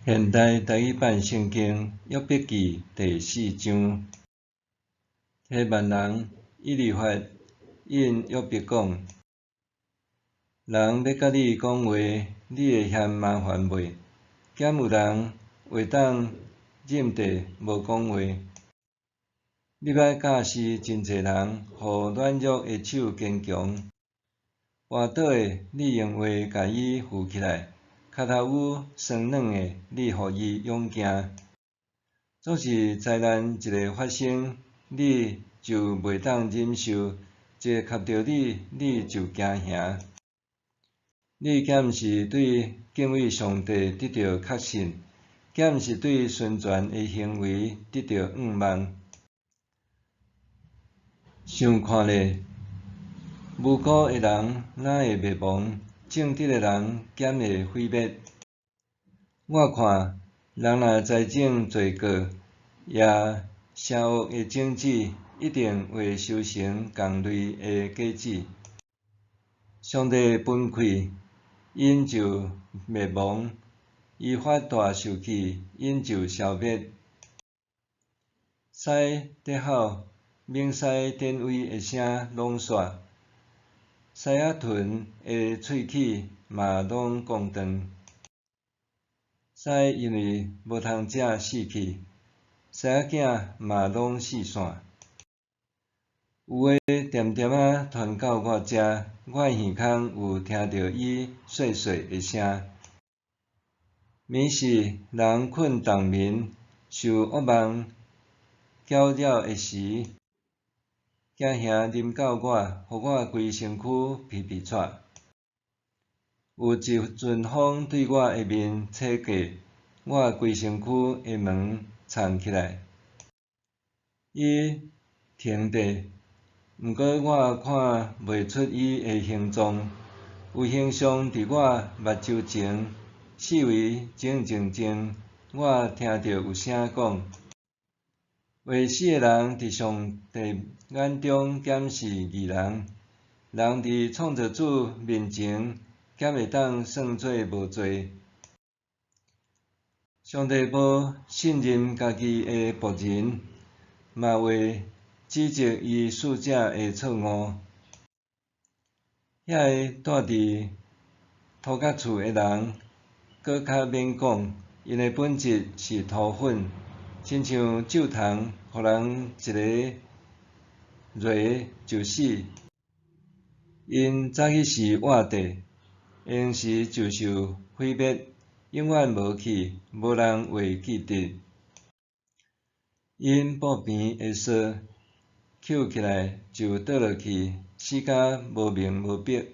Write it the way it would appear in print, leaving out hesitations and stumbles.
現代台語版聖經約伯記第四章，提幔人以利法應約伯講：人欲佮你講話，你會嫌麻煩袂？敢有人會當忍著無講話？你捌教示真濟人，予軟弱的手堅強。跋倒的，你用話共伊扶起來；跤頭趺酸軟的，你予伊勇健。總是災難一个發生，你就袂當忍受；一个及著你，你就驚嚇。你敢毋是對敬畏上帝得著確信？敢毋是對純全的行為得著向望？想看咧，無辜的人哪會滅亡？正直的人敢會毀滅？我看，人若栽種罪過，也邪惡的種子，一定會收成仝類的果子。上帝分氣，𪜶就滅亡；伊發大受氣，𪜶就消滅。獅佇吼，猛獅典威的聲攏煞；獅仔豚的喙齒嘛攏摃斷。獅因為無通食死去，獅仔囝嘛攏四散。有的恬恬仔傳到我遮，我的耳空有聽著伊細細的聲。暝時人睏冬眠，受惡夢攪擾的時，驚嚇臨到我，予我規身軀皮皮掣。有一陣風對我的面吹過，我規身軀的毛豳起來。伊停佇，毋過我看袂出伊的形狀，有形象佇我目睭前，四圍靜靜靜，我聽著有聲講：會死的人佇上帝眼中敢是義人？人佇創造主面前，敢會當算做無罪？上帝無信任家己的僕人，嘛會指責伊使者的錯誤。遐个蹛佇塗角厝的人，閣較免講，𪜶的本質是塗粉，親像蛀蟲，予人一个躣就死。𪜶早起時活著，閒時就受毀滅，永遠無去，無人會記得。𪜶布棚的索抾起來就倒落去，死甲無明無白。